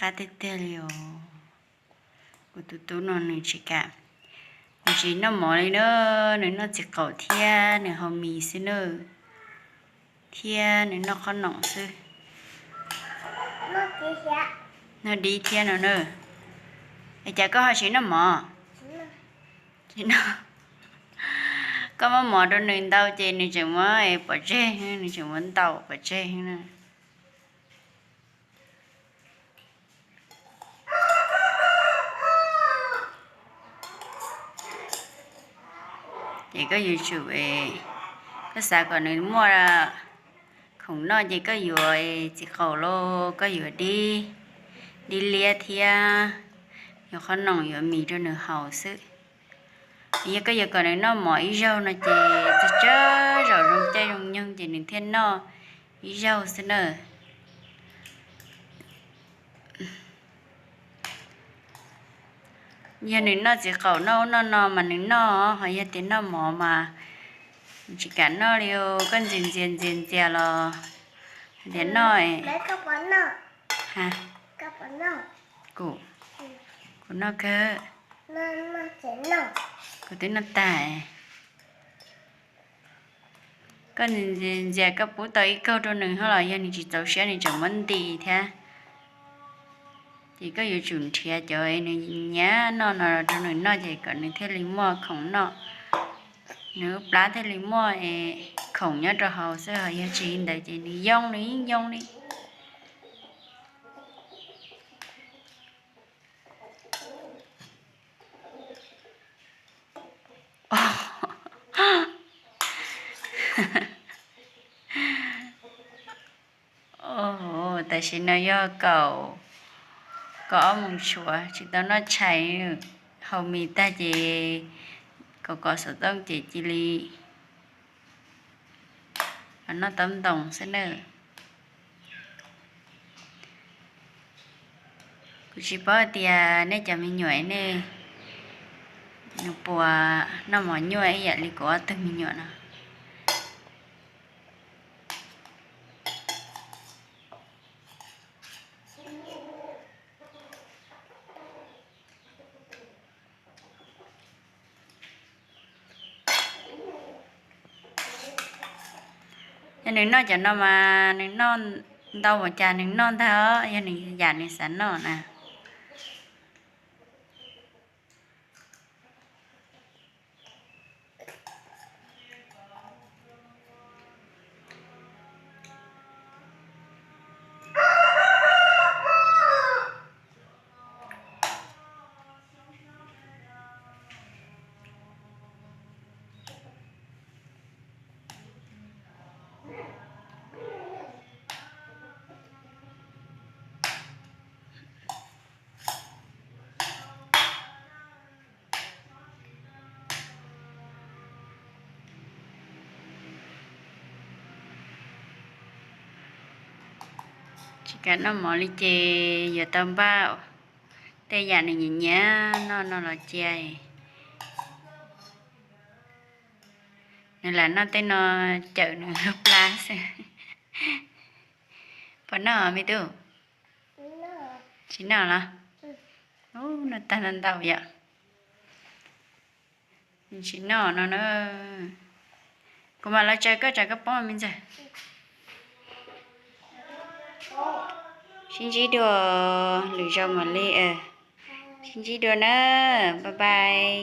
Qab tiag tiag li os. Kuv tus tub no nws tsis kam, nws tsis noj mov li na, nws noj txiv qaum thiab nws haus mis xwb na, thiab nws noj qhob noom xwb. Noj dib thiab no na. Es cas koj ho tsis noj mov? Tsis noj. Koj muab mov rau nws ntau ces nws tseem muab pov tseg, nws tseem muab ntaus pov tseg na. Ces koj yuav tsum, koj xav kom nws muaj khoom noj ces koj yuav txiv qaum los koj yuav dib, dib liab thiab yuav qhob noom yuav mis rau nws haus xwb. Yog koj yuav kom nws noj mov ib zaug no ces tsawg tsawg zaum zoo caij zoo nyoog ces nws thiaj noj ib zaug xwb na. Yog nws noj txiv qaum noj ub noj no mas nws noj, ho yog tias noj mov mas nws tsis kam noj li. Koj ntxias ntxias ntxias ntxias los hais tias noj. Kuv, kuv noj kawg. Kuv twb noj tag. Koj ntxias ntxias koj pub tau ib kaug rau nws ho los yog nws tsis txaus siab nws tseem muab ntim thiab. Ces koj yuav tsum nrhiav cov nws nyiam noj no rau nws noj ces kom nws thiaj li muaj khoom noj. Nws lub plab thiaj li muaj khoom nyob rau hauv xwb, ho yog tsis li ntawd ces nws yoo, nws yeej yoo li. Tam sim no yog kaum, kaum ob moos tshuav tsis tau noj tshais, haus mis tag ces kov kov xov tooj ces cia li noj taub ntoos xwb na. Kuv tsis paub tias nej cov me nyuam nej nws puas noj mov nyuaj ib yam li kuv ob tug me nyuam no. Yog nws noj cov no mas nws noj ntau npaum cas nws noj ntag, yog nws yam nws xav noj na. Tsis kam noj mov li ces yuav tau npaj tej yam nws nyiam nyiam noj no los cia. Nws lam noj tej no cawm nws lub plab xwb. Puas noj me tub? Tsis noj los? Ub, noj tag no ntau yom. Tsis noj no na. Kuv mam los tsaws koj tsam koj poob me ntxawg. Sib ntsib dua lwm zaus mam li, sib ntsib dua na. Bye bye.